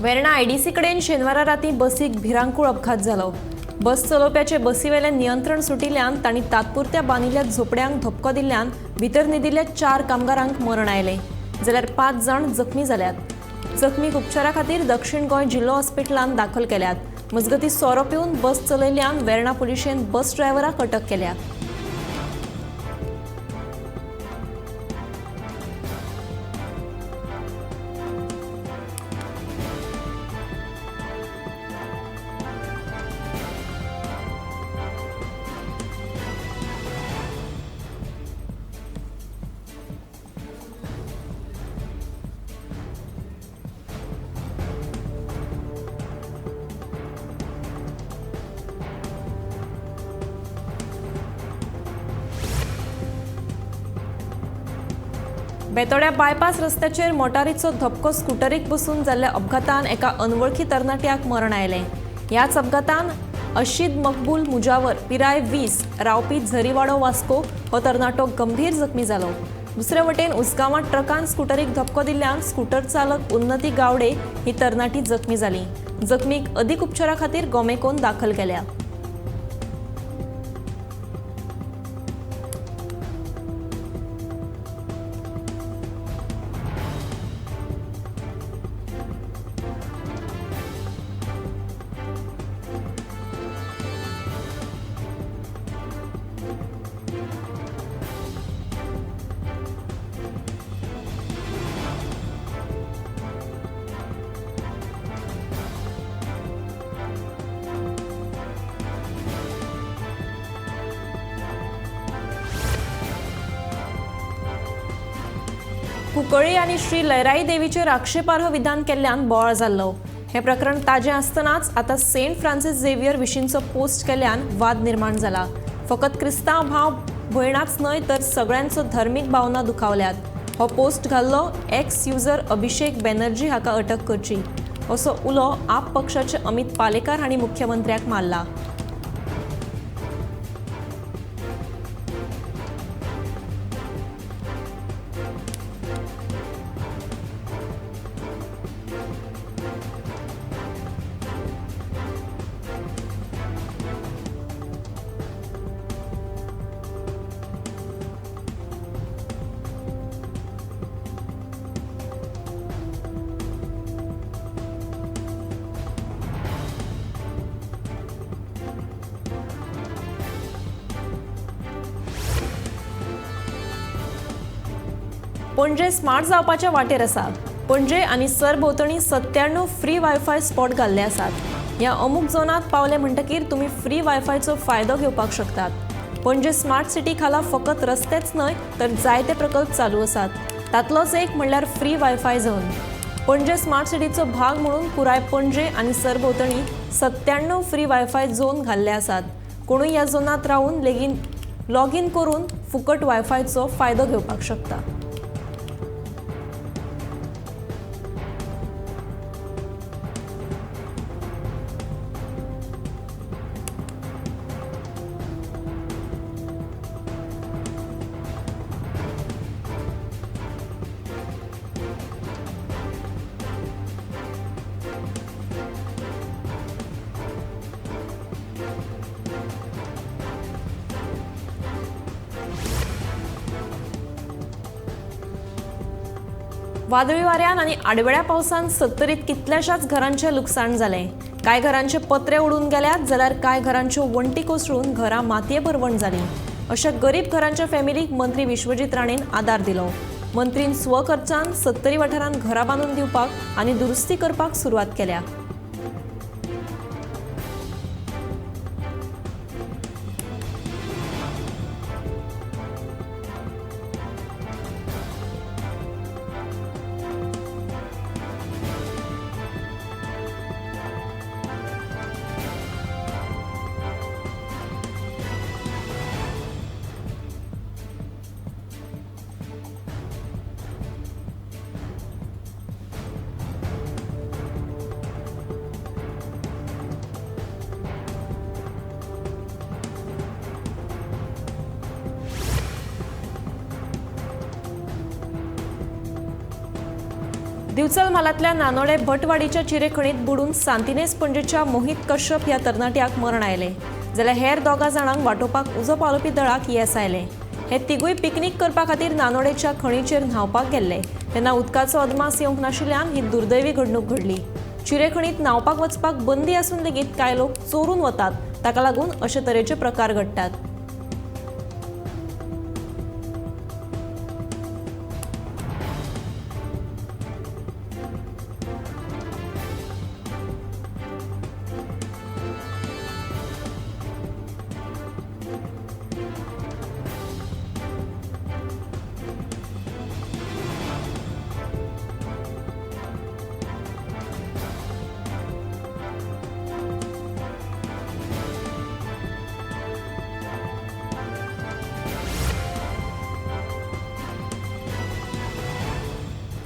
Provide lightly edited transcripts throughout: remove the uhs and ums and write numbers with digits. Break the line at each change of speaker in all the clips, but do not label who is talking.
Verna IDC कडेन शेनवारा राती बसीक भिरांकूळ अपघात जालो. बस चलोवप्याचे बसीवेलें नियंत्रण सुटिल्ल्यान तांणी तात्पुरत्या बांदिल्ल्या झोपड्यांक धपको दिल्ल्यान भितर न्हिदिल्ल्या 4 कामगारांक मरण आयलें, जाल्यार 5 जाण जखमी जाल्यात. जखमीक उपचारा खातीर दक्षिण गोंय जिल्लो हॉस्पिटलांत दाखल केल्यात. मजगतीं सोरो पिवन बस चलयल्ल्यान वेर्णा पुलिशेन बस ड्रायव्हराक अटक केल्या. बेतोड्या बायपास रस्त्याचेर मोटारीचो धपको स्कुटरीक बसून जाल्ल्या अपघातान एका अनवळखी तरणाट्याक मरण आयलें. ह्याच अपघातान अशीद मकबूल मुजावर पिराय 20 रावपी झरीवाडो वास्को हो तरणाटो गंभीर जखमी जालो. दुसरे वटेन उसगांवां ट्रकान स्कुटरीक धपको दिल्ल्यान स्कुटर चालक उन्नती गावडे ही तरणाटी जखमी जाली. जखमीक अदीक उपचारा खातीर गोमेकोन दाखल केल्या. कुंकळ्ळी आनी श्री लयराई देवीचेर आक्षेपार्ह विधान केल्ल्यान बोवाळ जाल्लो. हें प्रकरण ताजें आसतनाच आतां सेंट फ्रांसीस झेवियर विशींचो पोस्ट केल्ल्यान वाद निर्माण जाला. फकत क्रिस्तांव भाव भयणाच न्हय तर सगळ्यांचो धर्मीक भावना दुखावल्यात. हो पोस्ट घाल्लो एक्स युजर अभिषेक बॅनर्जी हाका अटक करची असो उलो आप पक्षाचे अमित पालेकार हांणी मुख्यमंत्र्याक मारला. पणजे स्मार्ट जावपाच्या वाटेर आसा. पणजे आनी सरभोंवतणी 97 फ्री वायफाय स्पॉट घाल्ले आसात. ह्या अमूक झोनांत पावले म्हणटकीर तुमी फ्री वायफायचो फायदो घेवपाक शकतात. पणजे स्मार्ट सिटी खाला फकत रस्तेच न्हय तर जायते प्रकल्प चालू आसात. तातलोच एक म्हणल्यार free wifi zone. Panaji smart सिटीचो भाग म्हणून पुराय पणजे आनी सरभोंवतणी 97 फ्री वायफाय झोन घाल्ले आसात. कोणूय ह्या झोनांत रावन लेगीन लॉगीन करून फुकट वायफायचो फायदो घेवपाक शकता. वादळी वाऱ्यान आनी आडवेळ्या पावसान सत्तरीत कितल्याशाच घरांचें लुकसाण जालें. कांय घरांचे पत्रे उडून गेल्यात जाल्यार कांय घरांच्यो वण्टी कोसळून घरां मातये भरवण जालीं. अशा गरीब घरांच्या फॅमिलीक मंत्री विश्वजीत राणेन आदार दिलो. मंत्रीन स्वखर्चान सत्तरी वाठारांत घरां बांदून दिवपाक आनी दुरुस्ती करपाक सुरवात केल्या. दिवचल म्हालांतल्या नानोडे भटवाडीच्या चिरेखणीत बुडून सांतिनेज पणजेच्या मोहित कश्यप ह्या तरणाट्याक मरण आयलें, जाल्यार हेर 2 जाणांक वाटोवपाक उजो पालोवपी दळाक येस आयलें। हे तिगूय पिकनीक करपा खातीर नानोडेच्या खणीचेर न्हांवपाक गेल्ले तेन्ना उदकाचो अदमास येवंक नाशिल्ल्यान ही दुर्दैवी घडणूक घडली। चिरेखणीत न्हांवपाक वचपाक बंदी आसून लेगीत कांय लोक चोरून वतात, ताका लागून अशे तरेचे प्रकार घडटात।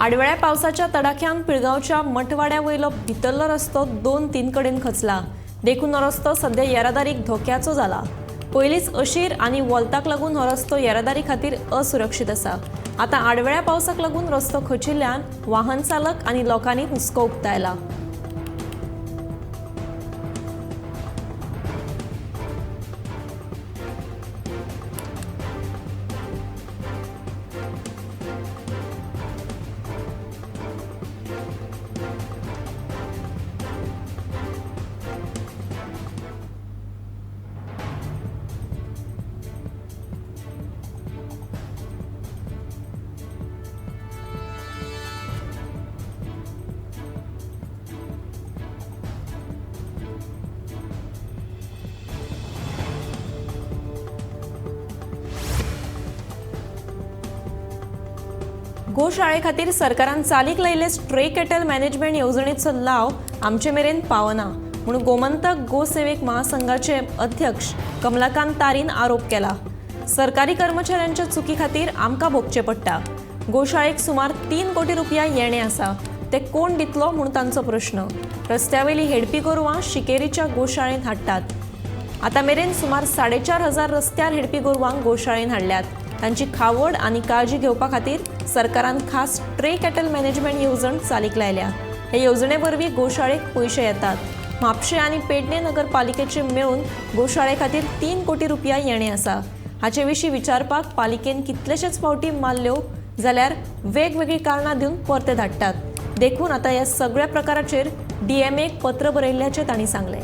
आडवेळ्या पावसाच्या तडाख्यान पिळगांवच्या मठवाड्या वयलो भितरलो रस्तो 2-3 कडेन खचला, देखून हो रस्तो सध्या येरादारीक धोक्याचो जाला। पयलींच अशीर आनी वोल्ताक लागून हो रस्तो येरादारी खातीर असुरक्षीत आसा। आतां आडवेळ्या पावसाक लागून रस्तो खचिल्ल्यान वाहन चालक आनी लोकांनी हुस्को उक्तायला। गोशाळे खातीर सरकारान चालीक लायिल्ले स्ट्रे कॅटल मॅनेजमेंट येवजणेचो लाव आमचे मेरेन पावना म्हूण गोमंतक गोसेवेक महासंघाचे अध्यक्ष कमलाकांत तारीन आरोप केला। सरकारी कर्मचाऱ्यांच्या चुकी खातीर आमकां भोगचें पडटा। गोशाळेक सुमार 3 कोटी रुपया येणे आसा, ते कोण दितलो म्हूण तांचो प्रश्न। रस्त्यावेली हेडपी गोरवां शिकेरीच्या गोशाळेंत हाडटात। आतां मेरेन सुमार 4,500 रस्त्यार हेडपी गोरवांक गोशाळेंत हाडल्यात। तांची खावड आनी काळजी घेवपा खातीर सरकारान खास स्ट्रे कॅटल मॅनेजमेंट येवजण चालीक लायल्या। हे येवजणे वरवीं गोशाळेक पयशे येतात। म्हापशें आनी पेडणे नगरपालिकेचे मेळून गोशाळे खातीर 3 कोटी रुपया येणे आसा। हाचे विशीं विचारपाक पालिकेन कितलेशेच फावटी मारल्यो जाल्यार वेगवेगळीं कारणां दिवन परते धाडटात। देखून आतां ह्या सगळ्या प्रकाराचेर डीएमएक पत्र बरयल्ल्याचें तांणी सांगलें।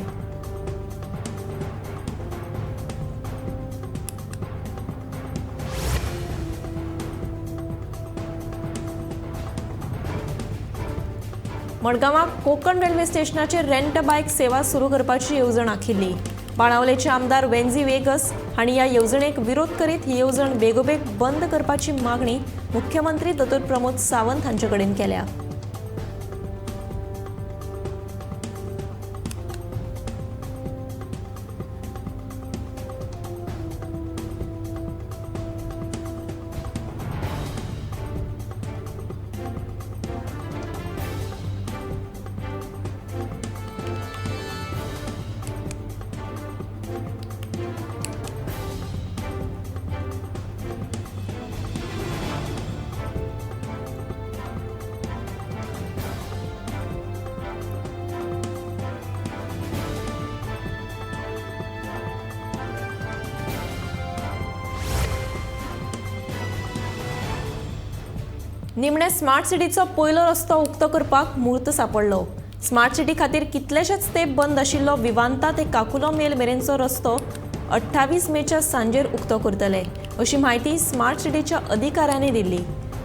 मडगांवां कोकण रेल्वे स्टेशनाचेर रेंट बायक सेवा सुरू करपाची येवजण आखिल्ली। बाणावलेचे आमदार वेन्झी वेगस हांणी ह्या येवजणेक विरोध करीत ही येवजण बेगोबेग बंद करपाची मागणी मुख्यमंत्री दोतोर प्रमोद सावंत हांचे कडेन केल्या। निमणे स्मार्ट सिटीचो पयलो रस्तो उक्तो करपाक म्हूर्त सापडलो। स्मार्ट सिटी खातीर कितलेशेच तेंप बंद आशिल्लो विवांता ते काकुलो मेल मेरेनचो रस्तो 28 मेच्या सांजेर उक्तो करतले अशी म्हायती स्मार्ट सिटीच्या अधिकाऱ्यांनी दिली।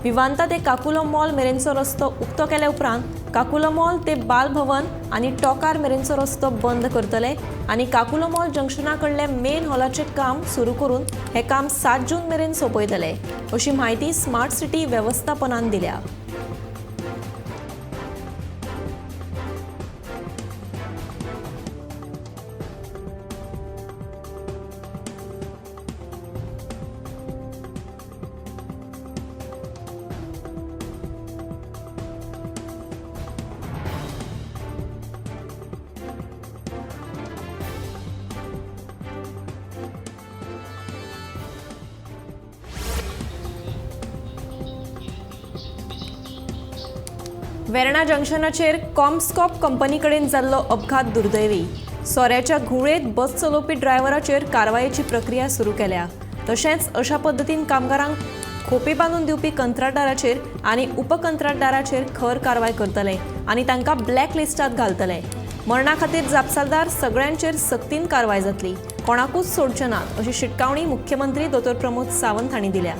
विवांता ते काकुलो मॉल मेरेनचो रस्तो उक्तो केल्या उपरांत काकुलो मॉल ते बालभवन आनी टोकार मेरेनचो रस्तो बंद करतले आनी काकुलो मॉल जंक्शना कडले मेन हॉलाचें काम सुरू करून हें काम 7 जून मेरेन सोंपयतले अशी म्हायती स्मार्ट सिटी वेवस्थापनान दिल्या। वेर्णा जंक्शनाचेर कॉमस्कॉप कंपनी कडेन जाल्लो अपघात दुर्दैवी. सोऱ्याच्या घुंवळेंत बस चलोवपी ड्रायव्हराचेर कारवायेची प्रक्रिया सुरू केल्या. तशेंच अशा पद्दतीन कामगारांक खोपी बांदून दिवपी कंत्राटदाराचेर आनी उपकंत्राटदाराचेर खर कारवाय करतले आनी तांकां ब्लॅक लिस्टांत घालतले. मरणा खातीर जापसालदार सगळ्यांचेर सक्तीन कारवाय जातली, कोणाकूच सोडचे नात अशी शिटकावणी मुख्यमंत्री दोतोर प्रमोद सावंत हांणी दिल्या.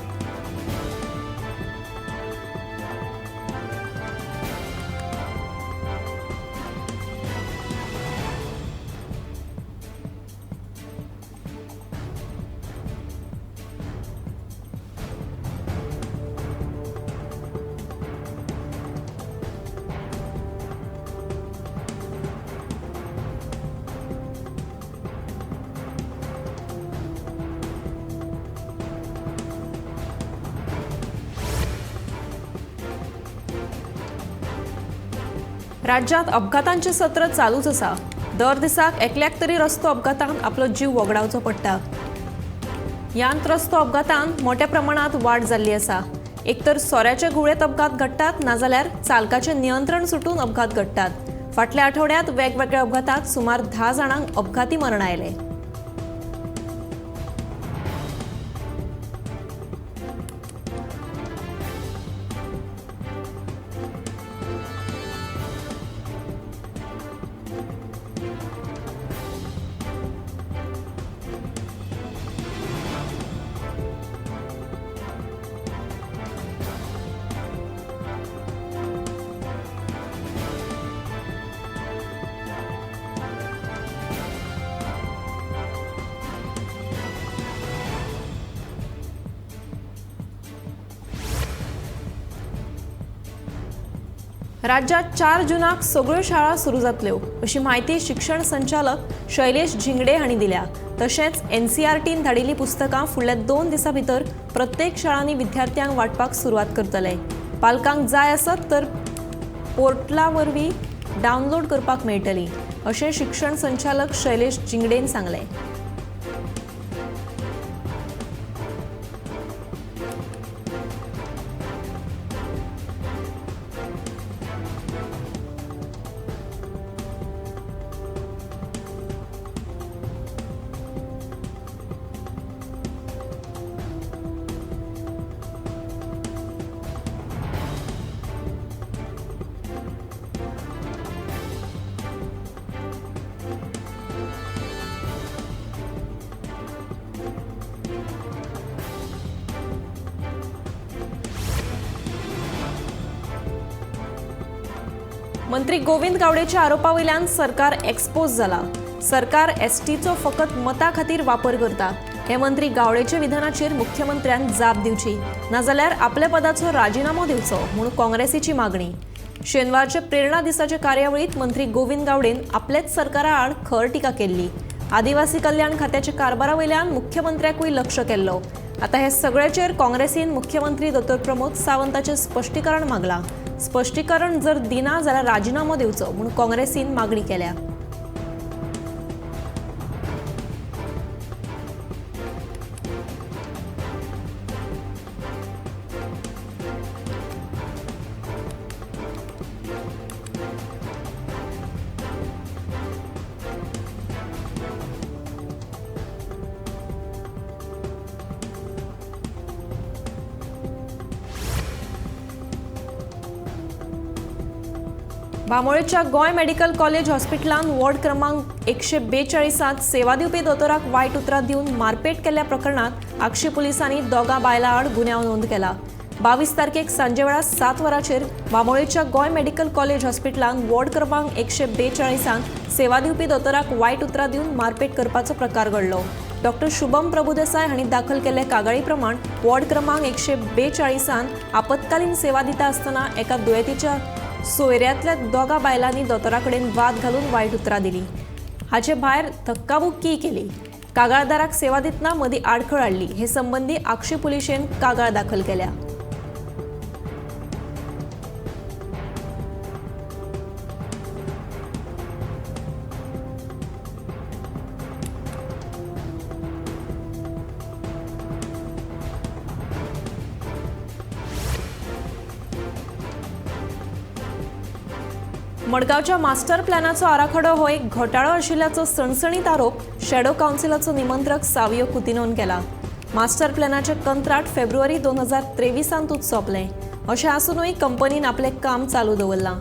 राज्यांत अपघातांचें सत्र चालूच आसा. दर दिसाक एकल्याक तरी रस्तो अपघातान आपलो जीव वगडावचो पडटा. ह्यांत रस्तो अपघातान मोठ्या प्रमाणांत वाड जाल्ली आसा. एकतर सोऱ्याचे घुंवळेंत अपघात घडटात, नाजाल्यार चालकाचें नियंत्रण सुटून अपघात घडटात. फाटल्या आठवड्यांत वेगवेगळ्या अपघातांत सुमार 10 जाणांक अपघाती मरण आयलें. राज्यात 4 जूनाक सगळ्यो शाळा सुरू जातल्यो अशी म्हायती शिक्षण संचालक शैलेश झिंगडे हांणी दिल्या. तशेंच एनसीआरटीन धाडिल्लीं पुस्तकां फुडल्या 2 दिसां भितर प्रत्येक शाळांनी विद्यार्थ्यांक वांटपाक सुरवात करतले. पालकांक जाय आसत तर पोर्टला वरवीं डावनलोड करपाक मेळटली अशें शिक्षण संचालक शैलेश झिंगडेन सांगलें. मंत्री गोविंद गावडेच्या आरोपावयल्यान सरकार एक्सपोज जाला. सरकार एसटीचो फकत मता खातीर वापर करता. हे मंत्री गावडेच्या विधानाचेर मुख्यमंत्र्यान जाप दिवची, नाजाल्यार आपल्या पदाचो राजिनामो दिवचो म्हूण काँग्रेसीची मागणी. शेनवारच्या प्रेरणा दिसाच्या कार्यावळीत मंत्री गोविंद गावडेन आपलेच सरकारा आड खर टिका केल्ली. आदिवासी कल्याण खात्याच्या कारभारा वयल्यान मुख्यमंत्र्याकूय लक्ष केल्लो. आतां हे सगळ्याचेर काँग्रेसीन मुख्यमंत्री दोतोर प्रमोद सावंताचें स्पश्टीकरण मागलां. स्पश्टीकरण जर दिना जाल्यार राजिनामो दिवचो म्हूण काँग्रेसीन मागणी केल्या. बांबोळेच्या गोंय मेडिकल कॉलेज हॉस्पिटलान वॉर्ड क्रमांक 142 सेवा दिवपी दोतोराक वायट उतरां दिवन मारपेट केल्ल्या प्रकरणांत आगशी पुलिसांनी 2 बायलां आड गुन्यांव नोंद केला. 22 तारखेक सांजेवेळा 7 वरांचेर बांबोळेच्या गोंय मेडिकल कॉलेज हॉस्पिटलान वॉर्ड क्रमांक 142 सेवा दिवपी दोतोराक वायट उतरां दिवन मारपेट करपाचो प्रकार घडलो. डॉक्टर शुभम प्रभुदेसाय हांणी दाखल केल्ले कागाळी प्रमाण वॉर्ड क्रमांक 142 आपत्कालीन सेवा दिता आसतना एका दुयेंतीच्या सोयऱ्यांतल्या 2 बायलांनी दोतोरा कडेन वाद घालून वायट उतरां दिली. हाचे भायर धक्काबुक्कीय केली. कागाळदाराक सेवा दितना मदीं आडखळ हाडली. हे संबंदी आगशी पुलिशेन कागाळ दाखल केल्या. मडगांवच्या मास्टर प्लॅनाचो आराखडो हो एक घोटाळो आशिल्ल्याचो सणसणीत आरोप शॅडो कावन्सिलाचो निमंत्रक सावियो कुतिनोन केला. मास्टर प्लॅनाचें कंत्राट फेब्रुवारी 2023 सोंपलें. अशें आसुनूय कंपनीन आपलें काम चालू दवरलां.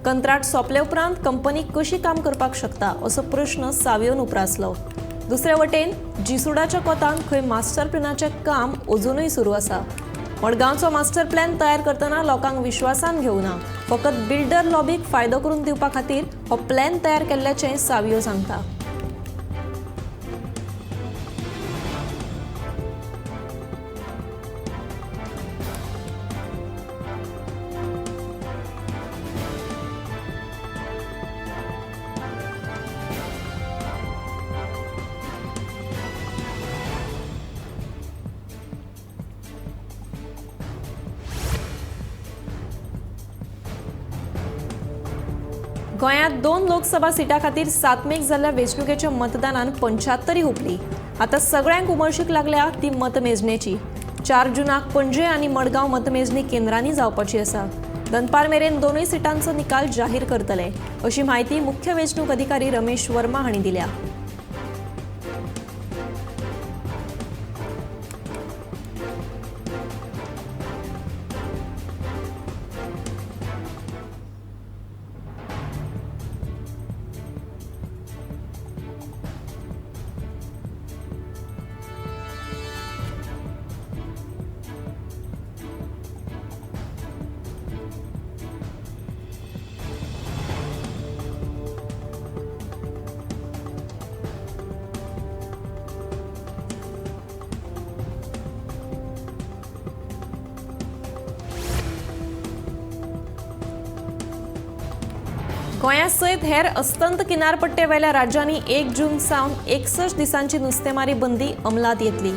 कंत्राट सोंपले उपरांत कंपनी कशी काम करपाक शकता असो प्रश्न सावियोन उप्रासलो. दुसरे वटेन जिसुडाच्या कोतान खंय मास्टर प्लॅनाचें काम अजुनूय सुरू आसा. मडगांवचो मास्टर प्लॅन तयार करतना लोकांक विश्वासान घेवना, फकत बिल्डर लॉबीक फायदो करून दिवपा खातीर हो प्लॅन तयार केल्ल्याचें सावियो सांगता. गोंयांत 2 लोकसभा सिटां खातीर 7 मेक जाल्ल्या वेंचणुकेच्या मतदानान 75 हुपली. आतां सगळ्यांक उमळशीक लागल्या ती मतमेजणेची. 4 जूनाक पणजे आनी मडगांव मतमेजणी केंद्रांनी जावपाची आसा. दनपार मेरेन 2 सिटांचो निकाल जाहीर करतले अशी म्हायती मुख्य वेंचणूक अधिकारी रमेश वर्मा हांणी दिल्या. गोंया सयत हेर अस्तंत किनारपट्टेवेल्या राज्यांनी 1 जून सावन 61 दिसांची नुस्तेमारी बंदी अंमलात येतली.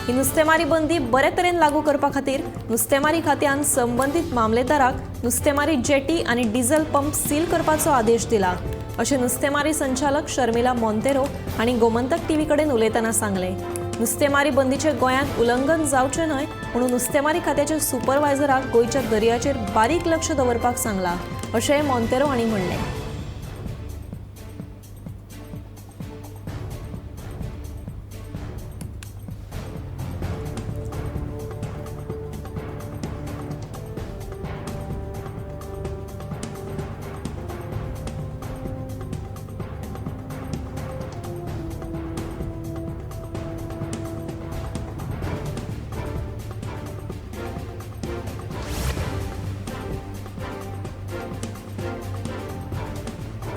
ही नुस्तेमारी बंदी बरे तरेन लागू करपा खातीर नुस्तेमारी खात्यान संबंदीत मामलेदाराक नुस्तेमारी जेटी आनी डिझल पंप सील करपाचो आदेश दिला अशें नुस्तेमारी संचालक शर्मिला मोंतेरो हांणी गोमंतक टीव्ही कडेन उलयतना सांगलें. नुस्तेमारी बंदीचें गोंयांत उल्लंघन जावचें न्हय म्हणून नुस्तेमारी खात्याच्या सुपरवायझराक गोंयच्या दर्याचेर बारीक लक्ष दवरपाक सांगलां अशें मोंतेरो हांणी म्हणलें.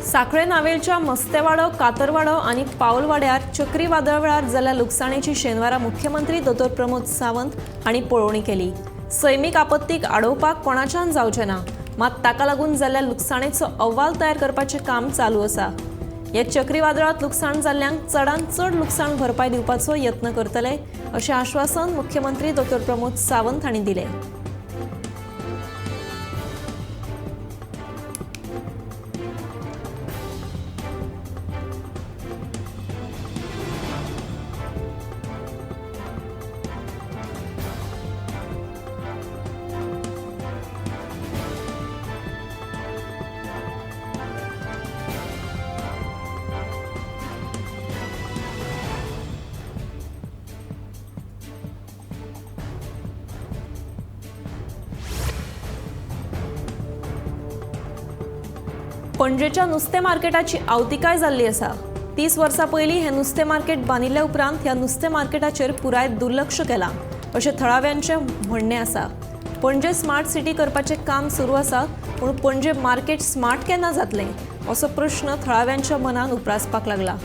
साखळे नावेलच्या मस्तेवाडो, कातरवाडो आनी पावलवाड्यार चक्रीवादळ वेळार जाल्ल्या लुकसाणेची शेनवारा मुख्यमंत्री दोतोर प्रमोद सावंत हांणी पळोवणी केली. सैमीक आपत्तीक आडोवपाक कोणाच्यान जावचें ना, मात ताका लागून जाल्ल्या लुकसाणेचो अहवाल तयार करपाचें काम चालू आसा. ह्या चक्रीवादळांत लुकसाण जाल्ल्यांक चडांत चड लुकसाण भरपाय दिवपाचो यत्न करतले अशें आश्वासन मुख्यमंत्री दोतोर प्रमोद सावंत हांणी दिलें. पणजेच्या नुस्तें मार्केटाची आवतिकाय जाल्ली आसा. 30 वर्सां पयलीं हें नुस्तें मार्केट बांदिल्ल्या उपरांत ह्या नुस्तें मार्केटाचेर पुराय दुर्लक्ष केलां अशें थळाव्यांचें म्हणणें आसा. पणजे स्मार्ट सिटी करपाचें काम सुरू आसा, पूण पणजे मार्केट स्मार्ट केन्ना जातलें असो प्रश्न थळाव्यांच्या मनान उप्रासपाक लागला.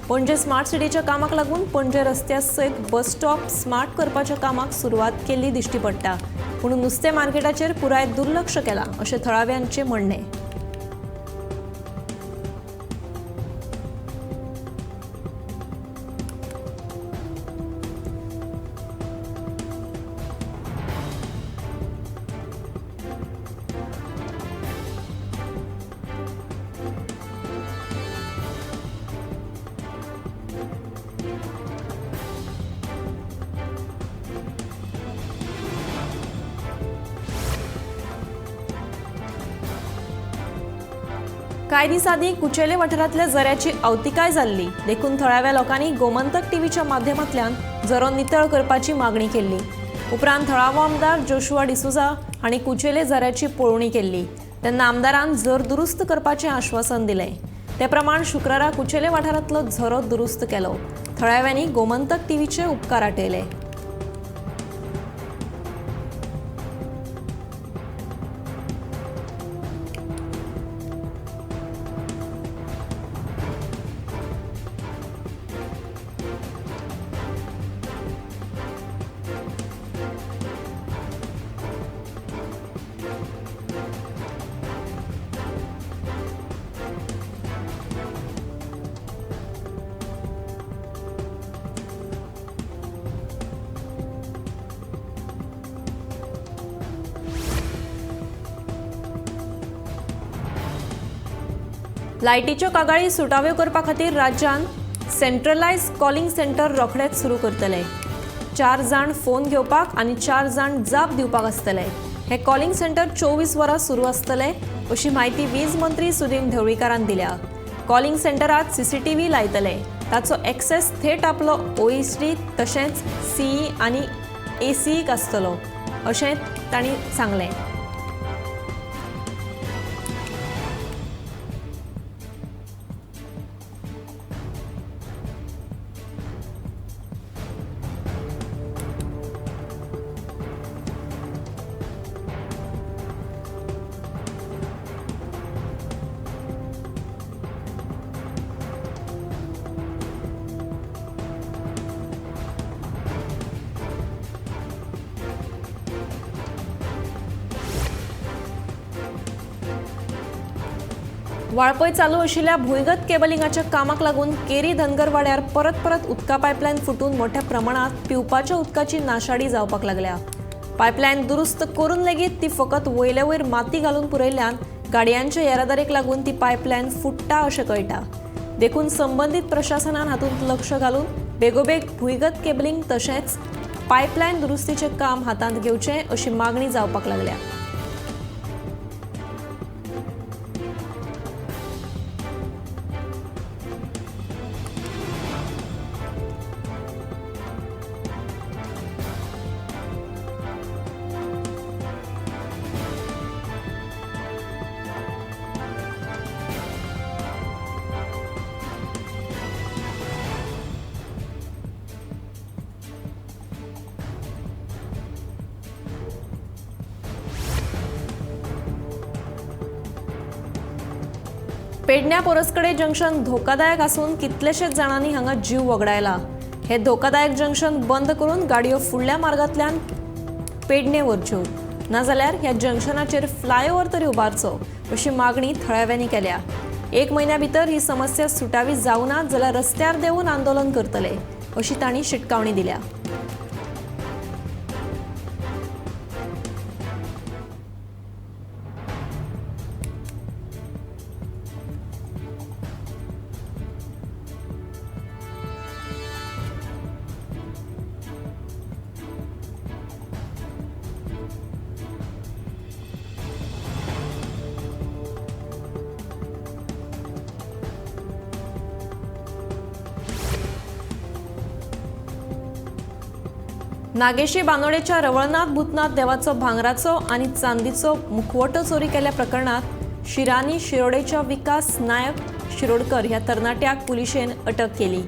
पणजे स्मार्ट सिटीच्या कामाक लागून पणजे रस्त्या सयत बस स्टॉप स्मार्ट करपाच्या कामाक सुरवात केल्ली दिश्टी पडटा, पूण नुस्तें मार्केटाचेर पुराय दुर्लक्ष केलां अशें थळाव्यांचें म्हणणें. कांय दीस आदीं कुचेले वाठारांतल्या झऱ्याची आवतिकाय जाल्ली, देखून थळाव्या लोकांनी गोमंतक टीव्हीच्या माध्यमांतल्यान झरो नितळ करपाची मागणी केल्ली. उपरांत थळावो आमदार जोशुआ डिसोझा हांणी कुचेले झऱ्याची पळोवणी केल्ली. तेन्ना आमदारान झर दुरुस्त करपाचें आश्वासन दिलें. ते प्रमाण शुक्रारा कुचेले वाठारांतलो झरो दुरुस्त केलो. थळाव्यांनी गोमंतक टीव्हीचे उपकार आटयले. लायटीच्यो कागाळी सुटाव्यो करपा खातीर राज्यान सेंट्रलायज कॉलिंग सेंटर रोखडेच सुरू करतले. 4 जाण फोन घेवपाक आनी 4 जाण जाप दिवपाक आसतले. हे कॉलिंग सेंटर 24 वरां सुरू आसतले अशी म्हायती वीज मंत्री सुदिन ढवळीकारान दिल्या. कॉलिंग सेंटरात सीसीटीव्ही लायतले. ताचो एक्सेस थेट आपलो ओएसडी तशेंच सीई आनी एसीईक आसतलो अशें तांणी सांगलें. वाळपय चालू आशिल्ल्या भुंयगत केबलिंगाच्या कामाक लागून केरी धनगरवाड्यार परत परत उदका पायपलायन फुटून मोठ्या प्रमाणात पिवपाच्या उदकाची नाशाडी जावपाक लागल्या. पायपलायन दुरुस्त करून लेगीत ती फकत वयले वयर माती घालून पुरयल्ल्यान गाडयांच्या येरादारीक लागून ती पायपलायन फुट्टा अशें कळटा. देखून संबंदीत प्रशासनान हातूंत लक्ष घालून बेगोबेग भुंयगत केबलिंग तशेंच पायपलायन दुरुस्तीचें काम हातांत घेवचें अशी मागणी जावपाक लागल्या. पेडण्या पोरसकडे जंक्शन धोकादायक आसून कितलेशेच जाणांनी हांगा जीव वगडायला. हे धोकादायक जंक्शन बंद करून गाडयो फुडल्या मार्गांतल्यान पेडणे व्हरच्यो, नाजाल्यार ह्या जंक्शनाचेर फ्लायओव्हर तरी उबारचो अशी मागणी थळाव्यांनी केल्या. 1 म्हयन्या भितर ही समस्या सुटावी जावना जाल्यार रस्त्यार देंवून आंदोलन करतले अशी तांणी शिटकावणी दिल्या. नागेशी बांदोडेच्या रवळनाथ भूतनाथ देवाचो भांगराचो आनी चांदीचो मुखवटो चोरी केल्ल्या प्रकरणात शिरानी शिरोडेच्या विकास नायक शिरोडकर ह्या तरणाट्याक पुलिशेन अटक केली.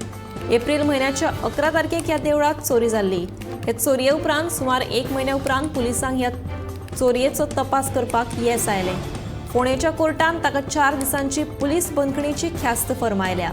एप्रिल म्हयन्याच्या 11 तारखेक ह्या देवळात चोरी जाल्ली. हे चोरये उपरांत सुमार 1 म्हयन्या उपरांत पुलिसांक ह्या चोरयेचो तपास करपाक येस आयलें. फोंडेच्या कोर्टान ताका 4 दिसांची पुलीस बंदखणीची ख्यास्त फर्मायल्या.